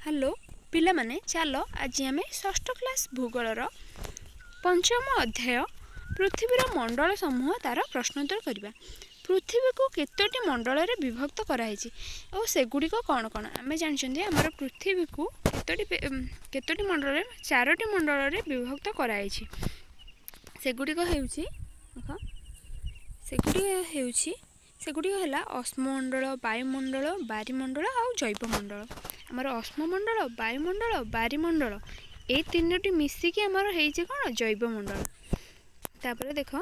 Hello ପିଲାମାନେ, ଚାଲ ଆଜି ଆମେ ଷଷ୍ଠ କ୍ଲାସ୍ ଭୂଗୋଳର ପଞ୍ଚମ ଅଧ୍ୟାୟ ପୃଥିବୀର ମଣ୍ଡଳ ସମୂହ ତାର ପ୍ରଶ୍ନୋତ୍ତର କରିବା। ପୃଥିବୀକୁ କେତୋଟି ମଣ୍ଡଳରେ ବିଭକ୍ତ କରାହେଇଛି ଓ ସେଗୁଡ଼ିକ କ'ଣ କ'ଣ? ଆମେ ଜାଣିଛନ୍ତି ଆମର ପୃଥିବୀକୁ କେତୋଟି ମଣ୍ଡଳରେ, ଚାରୋଟି ମଣ୍ଡଳରେ ବିଭକ୍ତ କରାଯାଇଛି। ସେଗୁଡ଼ିକ ହେଉଛି, ଦେଖ, ସେଗୁଡ଼ିକ ହେଲା ଅଶ୍ମମଣ୍ଡଳ, ବାୟୁମଣ୍ଡଳ, ବାରିମଣ୍ଡଳ ଆଉ ଜୈବମଣ୍ଡଳ। ଆମର ଅଶ୍ମମଣ୍ଡଳ, ବାୟୁମଣ୍ଡଳ, ବାରିମଣ୍ଡଳ ଏଇ ତିନୋଟି ମିଶିକି ଆମର ହେଇଛି କ'ଣ? ଜୈବମଣ୍ଡଳ। ତାପରେ ଦେଖ,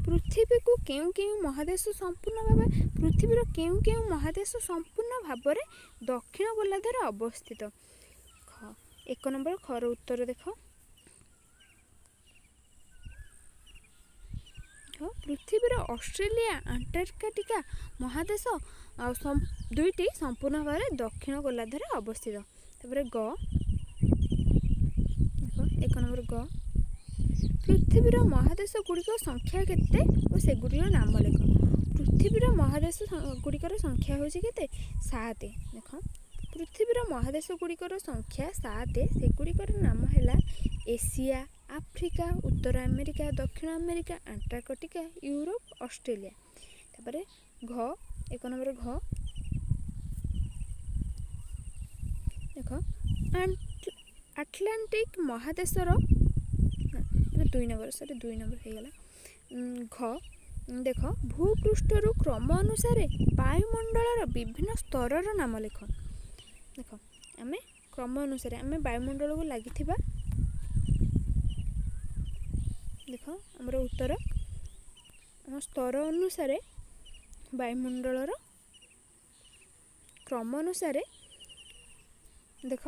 ପୃଥିବୀକୁ କେଉଁ କେଉଁ ମହାଦେଶ ସମ୍ପୂର୍ଣ୍ଣ ଭାବେ, ପୃଥିବୀର କେଉଁ କେଉଁ ମହାଦେଶ ସମ୍ପୂର୍ଣ୍ଣ ଭାବରେ ଦକ୍ଷିଣ ଗୋଲାର୍ଦ୍ଧରେ ଅବସ୍ଥିତ? ଖ, ଏକ ନମ୍ବର ଖର ଉତ୍ତର ଦେଖ। ପୃଥିବୀର ଅଷ୍ଟ୍ରେଲିଆ, ଆଣ୍ଟାର୍କଟିକା ମହାଦେଶ ଆଉ ଦୁଇଟି ସମ୍ପୂର୍ଣ୍ଣ ଭାବରେ ଦକ୍ଷିଣ ଗୋଲାର୍ଦ୍ଧରେ ଅବସ୍ଥିତ। ତାପରେ ଗ ଦେଖ, ଏକ ନମ୍ବର ଗ, ପୃଥିବୀର ମହାଦେଶ ଗୁଡ଼ିକ ସଂଖ୍ୟା କେତେ ଓ ସେଗୁଡ଼ିକର ନାମ ଲେଖ। ପୃଥିବୀର ମହାଦେଶ ଗୁଡ଼ିକର ସଂଖ୍ୟା ହେଉଛି କେତେ? 7। ଦେଖ, ପୃଥିବୀର ମହାଦେଶ ଗୁଡ଼ିକର ସଂଖ୍ୟା 7। ସେଗୁଡ଼ିକର ନାମ ହେଲା ଏସିଆ, ଆଫ୍ରିକା, ଉତ୍ତର ଆମେରିକା, ଦକ୍ଷିଣ ଆମେରିକା, ଆଣ୍ଟାର୍କଟିକା, ୟୁରୋପ, ଅଷ୍ଟ୍ରେଲିଆ। ତାପରେ ଘ, ଏକ ନମ୍ବର ଘ ଦେଖ, ଆଟଲାଣ୍ଟିକ୍ ମହାଦେଶର, ଦୁଇ ନମ୍ବର, ସରି, ଦୁଇ ନମ୍ବର ହେଇଗଲା। ଘ ଦେଖ, ଭୂପୃଷ୍ଠରୁ କ୍ରମ ଅନୁସାରେ ବାୟୁମଣ୍ଡଳର ବିଭିନ୍ନ ସ୍ତରର ନାମ ଲେଖ। ଦେଖ, ଆମେ କ୍ରମ ଅନୁସାରେ ଆମେ ବାୟୁମଣ୍ଡଳକୁ ଲାଗିଥିବା, ଦେଖ ଆମର ଉତ୍ତର, ଆମ ସ୍ତର ଅନୁସାରେ ବାୟୁମଣ୍ଡଳର କ୍ରମ ଅନୁସାରେ, ଦେଖ,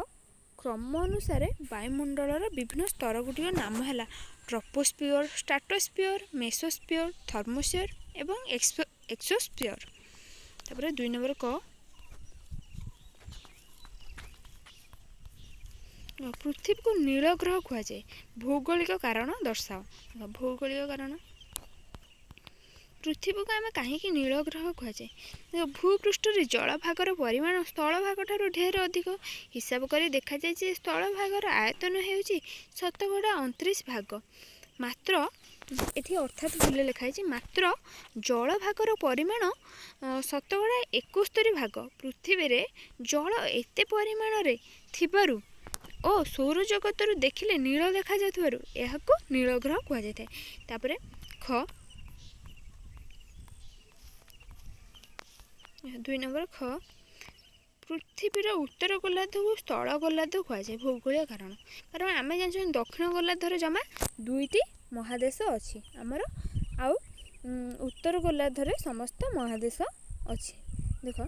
କ୍ରମ ଅନୁସାରେ ବାୟୁମଣ୍ଡଳର ବିଭିନ୍ନ ସ୍ତର ଗୁଡ଼ିକର ନାମ ହେଲା ଟ୍ରପୋସ୍ଫିୟର, ଷ୍ଟ୍ରାଟୋସ୍ଫିୟର, ମେସୋସ୍ଫିୟର, ଥର୍ମୋସ୍ଫିୟର ଏବଂ ଏକ୍ସୋସ୍ଫିୟର। ତାପରେ ଦୁଇ ନମ୍ବର କ, ପୃଥିବୀକୁ ନୀଳ ଗ୍ରହ କୁହାଯାଏ, ଭୌଗୋଳିକ କାରଣ ଦର୍ଶାଅ। ଭୌଗୋଳିକ କାରଣ, ପୃଥିବୀକୁ ଆମେ କାହିଁକି ନୀଳ ଗ୍ରହ କୁହାଯାଏ? ଭୂପୃଷ୍ଠରେ ଜଳଭାଗର ପରିମାଣ ସ୍ଥଳଭାଗ ଠାରୁ ଢେର ଅଧିକ। ହିସାବ କରି ଦେଖାଯାଏ ଯେ ସ୍ଥଳଭାଗର ଆୟତନ ହେଉଛି 29% ଭାଗ ମାତ୍ର, ଏଠି ଅର୍ଥାତ୍ ଭୁଲ ଲେଖା ହେଇଛି, ମାତ୍ର ଜଳଭାଗର ପରିମାଣ 71% ଭାଗ। ପୃଥିବୀରେ ଜଳ ଏତେ ପରିମାଣରେ ଥିବାରୁ ଓ ସୌରଜଗତରୁ ଦେଖିଲେ ନୀଳ ଦେଖାଯାଉଥିବାରୁ ଏହାକୁ ନୀଳ ଗ୍ରହ କୁହାଯାଇଥାଏ। ତାପରେ ଖ, ଦୁଇ ନମ୍ବର ଖ, ପୃଥିବୀର ଉତ୍ତର ଗୋଲାର୍ଦ୍ଧକୁ ସ୍ଥଳ ଗୋଲାର୍ଦ୍ଧ କୁହାଯାଏ, ଭୌଗୋଳିକ କାରଣ। କାରଣ ଆମେ ଜାଣିଛନ୍ତି ଦକ୍ଷିଣ ଗୋଲାର୍ଦ୍ଧରେ ଜମା ଦୁଇଟି ମହାଦେଶ ଅଛି ଆମର, ଆଉ ଉତ୍ତର ଗୋଲାର୍ଦ୍ଧରେ ସମସ୍ତ ମହାଦେଶ ଅଛି। ଦେଖ,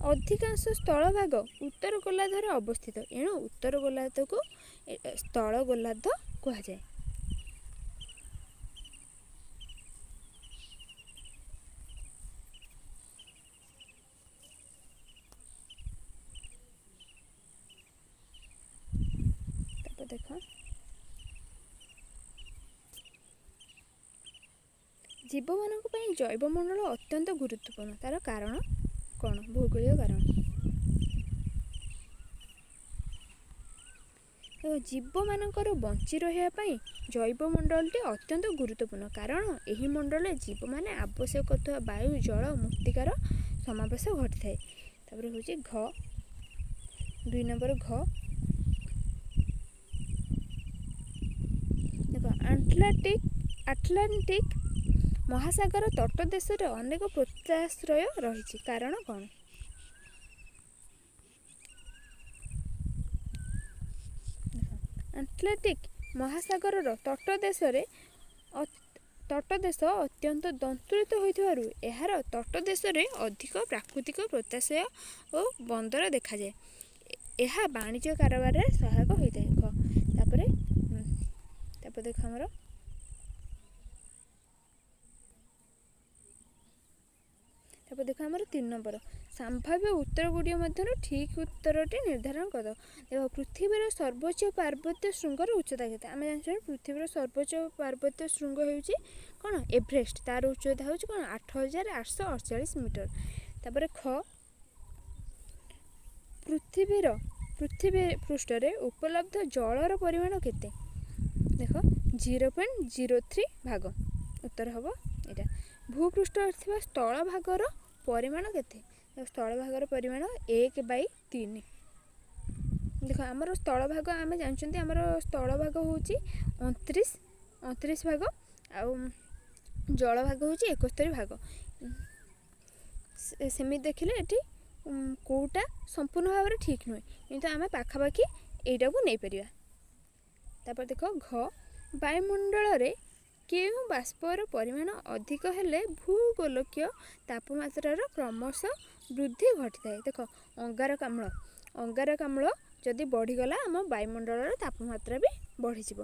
ଅଧିକାଂଶ ସ୍ଥଳଭାଗ ଉତ୍ତର ଗୋଲାର୍ଦ୍ଧରେ ଅବସ୍ଥିତ, ଏଣୁ ଉତ୍ତର ଗୋଲାର୍ଦ୍ଧକୁ ସ୍ଥଳ ଗୋଲାର୍ଦ୍ଧ କୁହାଯାଏ। ତାପରେ ଦେଖ, ଜୀବମାନଙ୍କ ପାଇଁ ଜୈବମଣ୍ଡଳ ଅତ୍ୟନ୍ତ ଗୁରୁତ୍ୱପୂର୍ଣ୍ଣ, ତାର କାରଣ କ'ଣ? ଭୌଗୋଳିକ କାରଣ। ଜୀବମାନଙ୍କର ବଞ୍ଚି ରହିବା ପାଇଁ ଜୈବମଣ୍ଡଳଟି ଅତ୍ୟନ୍ତ ଗୁରୁତ୍ୱପୂର୍ଣ୍ଣ, କାରଣ ଏହି ମଣ୍ଡଳରେ ଜୀବମାନେ ଆବଶ୍ୟକ କରୁଥିବା ବାୟୁ, ଜଳ, ମୃତ୍ତିକାର ସମାବେଶ ଘଟିଥାଏ। ତାପରେ ହେଉଛି ଘ, ଦୁଇ ନମ୍ବର ଘ ଦେଖ, ଆଟଲାଣ୍ଟିକ୍ ମହାସାଗର ତଟ ଦେଶରେ ଅନେକ ପୋତାଶ୍ରୟ ରହିଛି, କାରଣ କ'ଣ? ଆଟଲାଣ୍ଟିକ୍ ମହାସାଗରର ତଟଦେଶ ଅତ୍ୟନ୍ତ ଦନ୍ତୁରିତ ହୋଇଥିବାରୁ ଏହାର ତଟଦେଶରେ ଅଧିକ ପ୍ରାକୃତିକ ପୋତାଶ୍ରୟ ଓ ବନ୍ଦର ଦେଖାଯାଏ। ଏହା ବାଣିଜ୍ୟ କାରବାରରେ ସହାୟକ ହୋଇଥାଏ। ତାପରେ ଦେଖ ଆମର, ତାପରେ ଦେଖ ଆମର ତିନି ନମ୍ବର, ସମ୍ଭାବ୍ୟ ଉତ୍ତର ଗୁଡ଼ିକ ମଧ୍ୟରୁ ଠିକ୍ ଉତ୍ତରଟି ନିର୍ଦ୍ଧାରଣ କର। ଦେଖ, ପୃଥିବୀର ସର୍ବୋଚ୍ଚ ପାର୍ବତ୍ୟ ଶୃଙ୍ଗର ଉଚ୍ଚତା କେତେ? ଆମେ ଜାଣିଛନ୍ତି ପୃଥିବୀର ସର୍ବୋଚ୍ଚ ପାର୍ବତ୍ୟ ଶୃଙ୍ଗ ହେଉଛି କ'ଣ? ଏଭରେଷ୍ଟ। ତାର ଉଚ୍ଚତା ହେଉଛି କ'ଣ? 8848 ମିଟର। ତାପରେ ଖ, ପୃଥିବୀର ପୃଥିବୀ ପୃଷ୍ଠରେ ଉପଲବ୍ଧ ଜଳର ପରିମାଣ କେତେ? ଦେଖ, 0.03 ଭାଗ। ଉତ୍ତର ହେବ ଏଇଟା। ଭୂପୃଷ୍ଠରେ ଥିବା ସ୍ଥଳଭାଗର ପରିମାଣ କେତେ? ସ୍ଥଳଭାଗର ପରିମାଣ 1/3। ଦେଖ, ଆମର ସ୍ଥଳଭାଗ ଆମେ ଜାଣିଛନ୍ତି, ଆମର ସ୍ଥଳଭାଗ ହେଉଛି 29 ଭାଗ ଆଉ ଜଳଭାଗ ହେଉଛି 71 ଭାଗ। ସେମିତି ଦେଖିଲେ ଏଠି କେଉଁଟା ସମ୍ପୂର୍ଣ୍ଣ ଭାବରେ ଠିକ୍ ନୁହେଁ, କିନ୍ତୁ ଆମେ ପାଖାପାଖି ଏଇଟାକୁ ନେଇପାରିବା। ତାପରେ ଦେଖ ଘ, ବାୟୁମଣ୍ଡଳରେ କେଉଁ ବାଷ୍ପର ପରିମାଣ ଅଧିକ ହେଲେ ଭୂଗୋଲକୀୟ ତାପମାତ୍ରାର କ୍ରମଶଃ ବୃଦ୍ଧି ଘଟିଥାଏ? ଦେଖ, ଅଙ୍ଗାରକାମ୍ଳ। ଅଙ୍ଗାରକାମ୍ଳ ଯଦି ବଢ଼ିଗଲା, ଆମ ବାୟୁମଣ୍ଡଳର ତାପମାତ୍ରା ବି ବଢ଼ିଯିବ।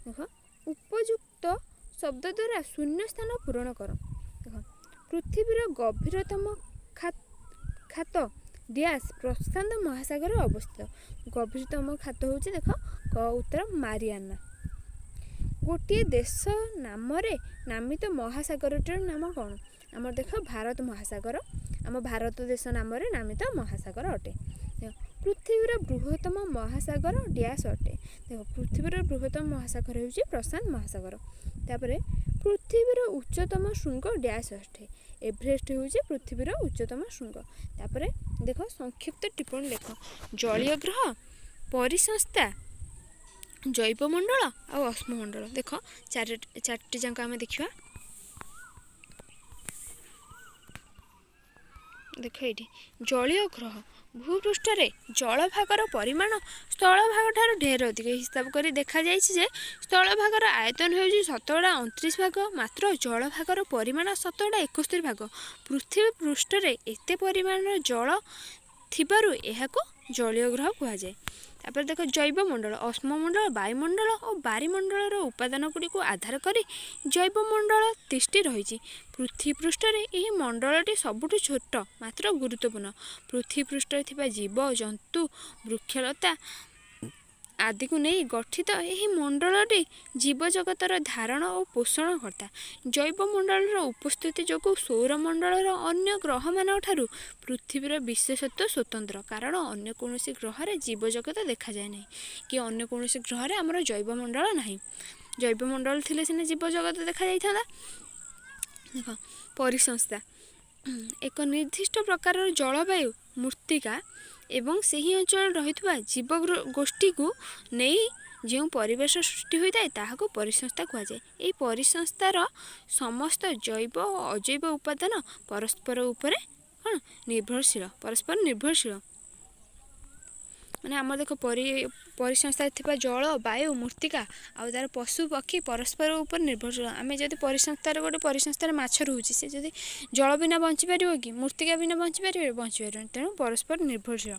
ଦେଖ, ଉପଯୁକ୍ତ ଶବ୍ଦ ଦ୍ୱାରା ଶୂନ୍ୟ ସ୍ଥାନ ପୂରଣ କର। ଦେଖ, ପୃଥିବୀର ଗଭୀରତମ ଖାତ ଡ୍ୟାସ୍ ପ୍ରଶାନ୍ତ ମହାସାଗରରେ ଅବସ୍ଥିତ। ଗଭୀରତମ ଖାତ ହେଉଛି, ଦେଖ, କ ଉତ୍ତର ମାରିଆନା। ଗୋଟିଏ ଦେଶ ନାମରେ ନାମିତ ମହାସାଗରଟିର ନାମ କ'ଣ? ଆମର ଦେଖ, ଭାରତ ମହାସାଗର ଆମ ଭାରତ ଦେଶ ନାମରେ ନାମିତ ମହାସାଗର ଅଟେ। ଦେଖ, ପୃଥିବୀର ବୃହତ୍ତମ ମହାସାଗର ଡ୍ୟାସ୍ ଅଟେ। ଦେଖ, ପୃଥିବୀର ବୃହତ୍ତମ ମହାସାଗର ହେଉଛି ପ୍ରଶାନ୍ତ ମହାସାଗର। ତାପରେ ପୃଥିବୀର ଉଚ୍ଚତମ ଶୃଙ୍ଗ ଡ୍ୟାସ୍ ଅଟେ। ଏଭରେଷ୍ଟ ହେଉଛି ପୃଥିବୀର ଉଚ୍ଚତମ ଶୃଙ୍ଗ। ତାପରେ ଦେଖ, ସଂକ୍ଷିପ୍ତ ଟିପ୍ପଣୀ ଲେଖ। ଜଳୀୟ ଗ୍ରହ, ପରିସଂସ୍ଥା, ଜୈବମଣ୍ଡଳ ଆଉ ଅଶ୍ମମଣ୍ଡଳ। ଦେଖ, ଚାରିଟି ଯାକ ଆମେ ଦେଖିବା। ଦେଖ ଏଇଠି, ଜଳୀୟ ଗ୍ରହ। ଭୂପୃଷ୍ଠରେ ଜଳଭାଗର ପରିମାଣ ସ୍ଥଳଭାଗ ଠାରୁ ଢେର ଅଧିକ। ହିସାବ କରି ଦେଖାଯାଇଛି ଯେ ସ୍ଥଳଭାଗର ଆୟତନ ହେଉଛି 29% ଭାଗ, ମାତ୍ର ଜଳଭାଗର ପରିମାଣ 71% ଭାଗ। ପୃଥିବୀ ପୃଷ୍ଠରେ ଏତେ ପରିମାଣର ଜଳ ଥିବାରୁ ଏହାକୁ ଜଳୀୟ ଗ୍ରହ କୁହାଯାଏ। ତାପରେ ଦେଖ ଜୈବମଣ୍ଡଳ। ଅଶ୍ମମଣ୍ଡଳ, ବାୟୁମଣ୍ଡଳ ଓ ବାରିମଣ୍ଡଳର ଉପାଦାନ ଗୁଡ଼ିକୁ ଆଧାର କରି ଜୈବମଣ୍ଡଳ ତିଷ୍ଠି ରହିଛି। ପୃଥିବୀ ପୃଷ୍ଠରେ ଏହି ମଣ୍ଡଳଟି ସବୁଠୁ ଛୋଟ ମାତ୍ର ଗୁରୁତ୍ୱପୂର୍ଣ୍ଣ। ପୃଥିବୀ ପୃଷ୍ଠରେ ଥିବା ଜୀବ, ଜନ୍ତୁ, ବୃକ୍ଷଲତା ଆଦିକୁ ନେଇ ଗଠିତ ଏହି ମଣ୍ଡଳଟି ଜୀବଜଗତର ଧାରଣ ଓ ପୋଷଣ କର୍ତ୍ତା। ଜୈବମଣ୍ଡଳର ଉପସ୍ଥିତି ଯୋଗୁଁ ସୌରମଣ୍ଡଳର ଅନ୍ୟ ଗ୍ରହମାନଙ୍କ ଠାରୁ ପୃଥିବୀର ବିଶେଷତ୍ୱ ସ୍ୱତନ୍ତ୍ର, କାରଣ ଅନ୍ୟ କୌଣସି ଗ୍ରହରେ ଜୀବଜଗତ ଦେଖାଯାଏ ନାହିଁ କି ଅନ୍ୟ କୌଣସି ଗ୍ରହରେ ଆମର ଜୈବମଣ୍ଡଳ ନାହିଁ। ଜୈବମଣ୍ଡଳ ଥିଲେ ସିନା ଜୀବଜଗତ ଦେଖାଯାଇଥାନ୍ତା। ଦେଖ, ପରିସଂସ୍ଥା। ଏକ ନିର୍ଦ୍ଦିଷ୍ଟ ପ୍ରକାରର ଜଳବାୟୁ, ମୃତ୍ତିକା ଏବଂ ସେହି ଅଞ୍ଚଳରେ ରହିଥିବା ଜୀବ ଗୋଷ୍ଠୀକୁ ନେଇ ଯେଉଁ ପରିବେଶ ସୃଷ୍ଟି ହୋଇଥାଏ, ତାହାକୁ ପରିସଂସ୍ଥା କୁହାଯାଏ। ଏହି ପରିସଂସ୍ଥାର ସମସ୍ତ ଜୈବ ଓ ଅଜୈବ ଉପାଦାନ ପରସ୍ପର ଉପରେ କ'ଣ ନିର୍ଭରଶୀଳ, ପରସ୍ପର ନିର୍ଭରଶୀଳ। ମାନେ ଆମର ଦେଖ, ପରିସଂସ୍ଥାରେ ଥିବା ଜଳ, ବାୟୁ, ମୃତ୍ତିକା ଆଉ ତାର ପଶୁ ପକ୍ଷୀ ପରସ୍ପର ଉପରେ ନିର୍ଭରଶୀଳ। ଆମେ ଯଦି ପରିସଂସ୍ଥାରେ, ଗୋଟେ ପରିସଂସ୍ଥାରେ ମାଛ ରହୁଛି, ସେ ଯଦି ଜଳ ବିନା ବଞ୍ଚିପାରିବ କି ମୃତ୍ତିକା ବିନା ବଞ୍ଚିପାରିବ? ବଞ୍ଚିପାରିବନି। ତେଣୁ ପରସ୍ପର ନିର୍ଭରଶୀଳ।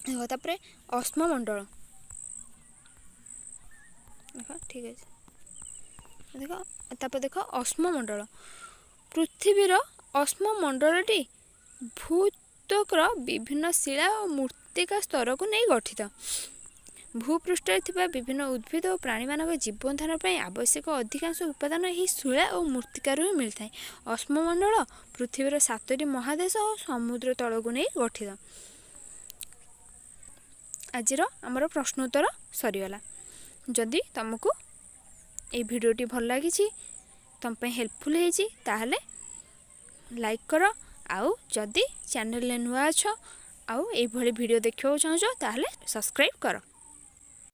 ଦେଖ, ତାପରେ ଅଶ୍ମମଣ୍ଡଳ। ଦେଖ, ଠିକ୍ ଅଛି। ଦେଖ, ତାପରେ ଦେଖ ଅଶ୍ମମଣ୍ଡଳ। ପୃଥିବୀର ଅଶ୍ମମଣ୍ଡଳଟି ଭୂତ୍ୱକର ବିଭିନ୍ନ ଶିଳା ଓ ମୃତ୍ତିକା ସ୍ତରକୁ ନେଇ ଗଠିତ। ଭୂପୃଷ୍ଠରେ ଥିବା ବିଭିନ୍ନ ଉଦ୍ଭିଦ ଓ ପ୍ରାଣୀମାନଙ୍କ ଜୀବନଧାରଣ ପାଇଁ ଆବଶ୍ୟକ ଅଧିକାଂଶ ଉପାଦାନ ଏହି ଶିଳା ଓ ମୃତ୍ତିକାରୁ ହିଁ ମିଳିଥାଏ। ଅଶ୍ମମଣ୍ଡଳ ପୃଥିବୀର 7ଟି ମହାଦେଶ ଓ ସମୁଦ୍ର ତଳକୁ ନେଇ ଗଠିତ। ଆଜିର ଆମର ପ୍ରଶ୍ନ ଉତ୍ତର ସରିଗଲା। ଯଦି ତୁମକୁ ଏଇ ଭିଡ଼ିଓଟି ଭଲ ଲାଗିଛି, ତୁମ ପାଇଁ ହେଲ୍ପଫୁଲ୍ ହେଇଛି, ତାହେଲେ ଲାଇକ୍ କର। ଆଉ ଯଦି ଚ୍ୟାନେଲରେ ନୂଆ ଅଛ ଆଉ ଏଇଭଳି ଭିଡ଼ିଓ ଦେଖିବାକୁ ଚାହୁଁଛ, ତାହେଲେ ସବସ୍କ୍ରାଇବ୍ କର।